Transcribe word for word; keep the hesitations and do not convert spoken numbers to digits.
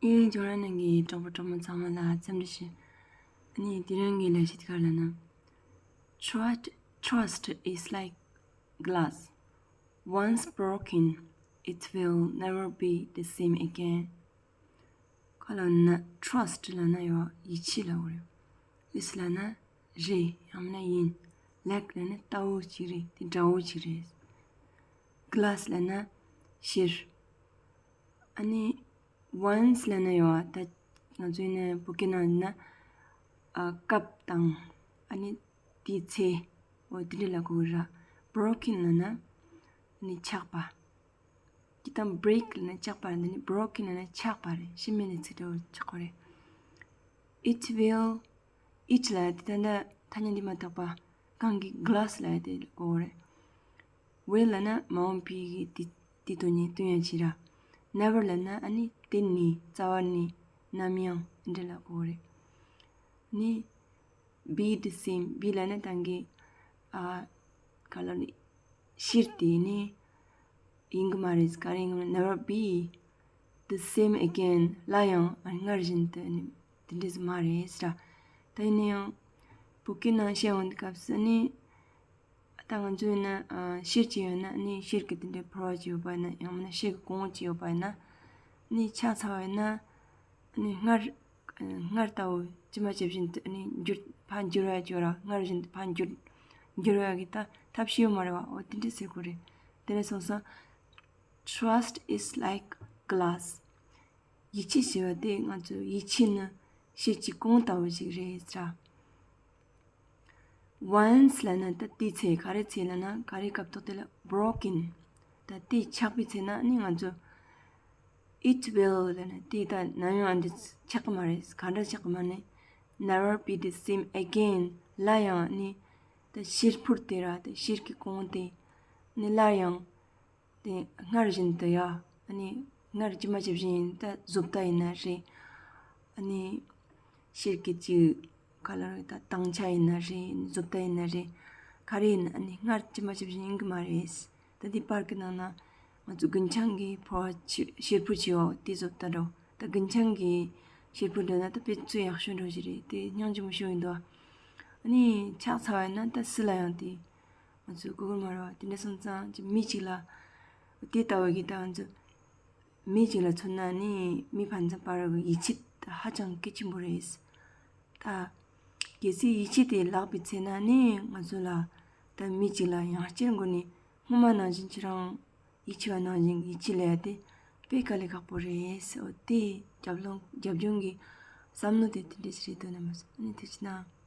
ཨིན། ཇོ་ར་ནང་གི་གྲོགས་པོ་གྲོགས་མོ་ཚང་མ་ལ་འཚམས་འདྲི་ཞུ། ཨ་ནི་དེ་རིང་གི་ལས་གཞི་དེ་ག་རེ་ལབ་ན། Trust, trust is like glass. Once broken, it will never be the same again. ག་ལབ་ན་trust ལབ་ན་ཡོད་ཡིད་ཆེས་ལབ་དགོས་རེད། is ལབ་ན་རེད་ཡང་མིན་ན་ཡིན། like ལབ་ན་ལྟ་བུ་ཅིག་རེད། དེ་འདྲ་བོ་ཅིག་རེད། glass ལབ་ན་གཞིར། ཨ་ནི་once ལབ་ན་ཡོད་ད། ང་ཚོའི་ནི་བོད་སྐད་ནང་ཡིན་ན་ཨ་སྐབས་དང་ཨ་ནི་དུས་ཚོད་འོ་དེ་འདྲ་ལབ་དགོས་ར། broken ལབ་ན་ཨ་ནི་ཆག་པ། དེ་དང་break ལབ་ན་ཆག་པ་རེད། འདི་ནི་broken ལབ་ན་ཆག་པ་རེད། ཤི་མེད་ནི་ཚིག་འདྲ་བོ་ཆག་པ་རེད། It will, it ལབ་དེ་ད་ལྟ་ཐ་སྙད་འདི་མ་དག་པ་གང་གི་glass ལབ་དེ་གོ་རེད། will ལབ་ན་མ་འོངས་པའི་གི་དེ་དེ་དོན་ནི་དོན་ཡང་ཅི་ར། never ལབ་ན་ཨ་ནི་དེ་ནི་རྩ་བ་ནི་ནམ་ཡང་འདྲ་ལ་གོ་རེད། ནི་be the same be ལབ་ན་ད་གི་ཨ་ག་ལ་ནི་ཕྱིར་དེ་ནི་ཡིན་གི་མ་རེད། ག་རེ་ཡིན་གི་མ་never be the same again སླར་ཡང་ཨ་ནི་སྔར་བཞིན་དུ་ནི་དེ་འདྲས་མ་རེད་ཟེར། ད་ཡིན་ན་ཡང་བོད་སྐད་ནང་བཤད་འོང་དུས་སྐབས་སུ་ནི་ད་ང་ཚོ་ཡིན་ན་ཨ་ཕྱིར་གྱི་ཡོད་ན་ནི་ཕྱིར་གྱི་དེ་འདྲའི་ཕོར་བ་ཅིག་ཡོད་པ་ཡིན་ན་ཡང་མིན་ན་ཕྱིར་གྱི་གོང་ཅིག་ཡོད་པ་ཡིན་ན་ནི་ཆག་ཚར་བ་ཡིན་ན་ནི་སྔར་སྔར་ལྟ་བུ་ཇི་མ་ཇི་བཞིན་དུ་ནི་འགྱུར་ཕར་འགྱུར་བ་ཅིག་ཡོད་ར། སྔར་བཞིན་དུ་ཕར་འགྱུར་འགྱུར་བ་གི་ད་ཐབས་ཤེས་ཡོད་མ་རེད་བ། འོ་དེ་འདྲ་ཟེར་དགོས་རེད། དེ་ནས་སོང་ཙང་trust is like glass ཡིད་ཆེས་ཞེས་པ་དེ་ང་ཚོ་ཡིད་ཆེས་ནི་ཕྱིར་གྱི་གོང་ལྟ་བུ་ཞིག་རེད་ཟེར། once ལབ་ན་ད་དེའི་ཚེ་ག་རེ་ཚེ་ལབ་ན་ག་རེ་སྐབས་ཐོག་དེ་ལ་broken ད་དེ་ཆག་པའི་ཚེ་ན་ནི་ང་ཚོ་it will ལབ་ན་དེ་ད་ནམ་ཡང་འདི་ཆག་གི་མ་རེད། ག་འདྲ་ཆག་གི་མ་ནི་never be the same again སླར་ཡང་ནི་ད་ཕྱིར་འཕུར་དེ་ར་ད་ཕྱིར་གྱི་གོང་དེ་ནི་སླར་ཡང་དེ་སྔར་བཞིན་དུ་ཡ། ཨ་ནི་སྔར་ཇི་མ་ཇི་བཞིན་ཡིན་ད་བཟོ་ལྟ་ཡིན་ན་རེད། ཨ་ནི་ཕྱིར་གྱི་ཅིག་ག་ལ་རེད་ད་དྭངས་ཆ་ཡིན་ན་རེད། བཟོ་ལྟ་ཡིན་ན་རེད། ག་རེ་ཡིན་ཨ་ནི་སྔར་ཇི་མ་ཇི་བཞིན་ཡིན་གི་མ་རེད། ད་འདི་པར་གི་ནང་ན་ང་ཚོ་རྒུན་ཆང་གི་ཕོར་བ་ཕྱིར་འཕུར་བྱེད་འོ་དེ་བཟོ་ལྟ་འགྲོ། ད་རྒུན་ཆང་གི་ཕྱིར་འཕུར་འགྲོ་ན་ད་དཔེ་ཚོས་ཡག་ཤོས་འགྲོ་ཞིག་རེད། དེ་སྙིང་རྗེ་མོ་ཤོས་ཡིན་འདུག་ཨ་ནི་ཆག་ཚར་བ་ཡིན་ན་ད་སུ་ལ་ཡང་དེ། ང་ཚོའི་གུ་གུལ་མ་རེད་བ། དེ་འདྲ་སོང་ཙང་ཅི་མི་གཅིག་ལ་དེ་ལྟ་བུ་གི་ད་ང་ཚོ་མི་གཅིག་ལ་མཚོན་ན་ནི་མི་ཕན་ཚུན་བར་གྱི་ཡིད་ཆེས་ཧ་ཅང་གལ་ཆེན་པོ་རེད། ད་གལ་སྲིད་ཡིད་ཆེས་དེ་བརླག་པའི་ཚེ་ན་ནི་ང་ཚོ་ལ་ད་མི་གཅིག་ལ་ཡང་བསྐྱར་མགོ་ནས་སྔོན་མ་ནང་བཞིན་ཁྱེད་རང་ཡིད་ཆེས་པ་ནང་བཞིན་ཡིད་ཆེས་ལས་དེ་དཔེ་དཀའ་ལས་ཁག་པོ་རེད། འོ་དེ་རྒྱབ་ལོང་རྒྱབ་ལྗོངས་ཀྱི་བསམ་བློ་དེ་དེ་འདྲས་ཞིག་རེད་འདུག་ན་མ་སོང་ནི་དེ་ཕྱིན་ན།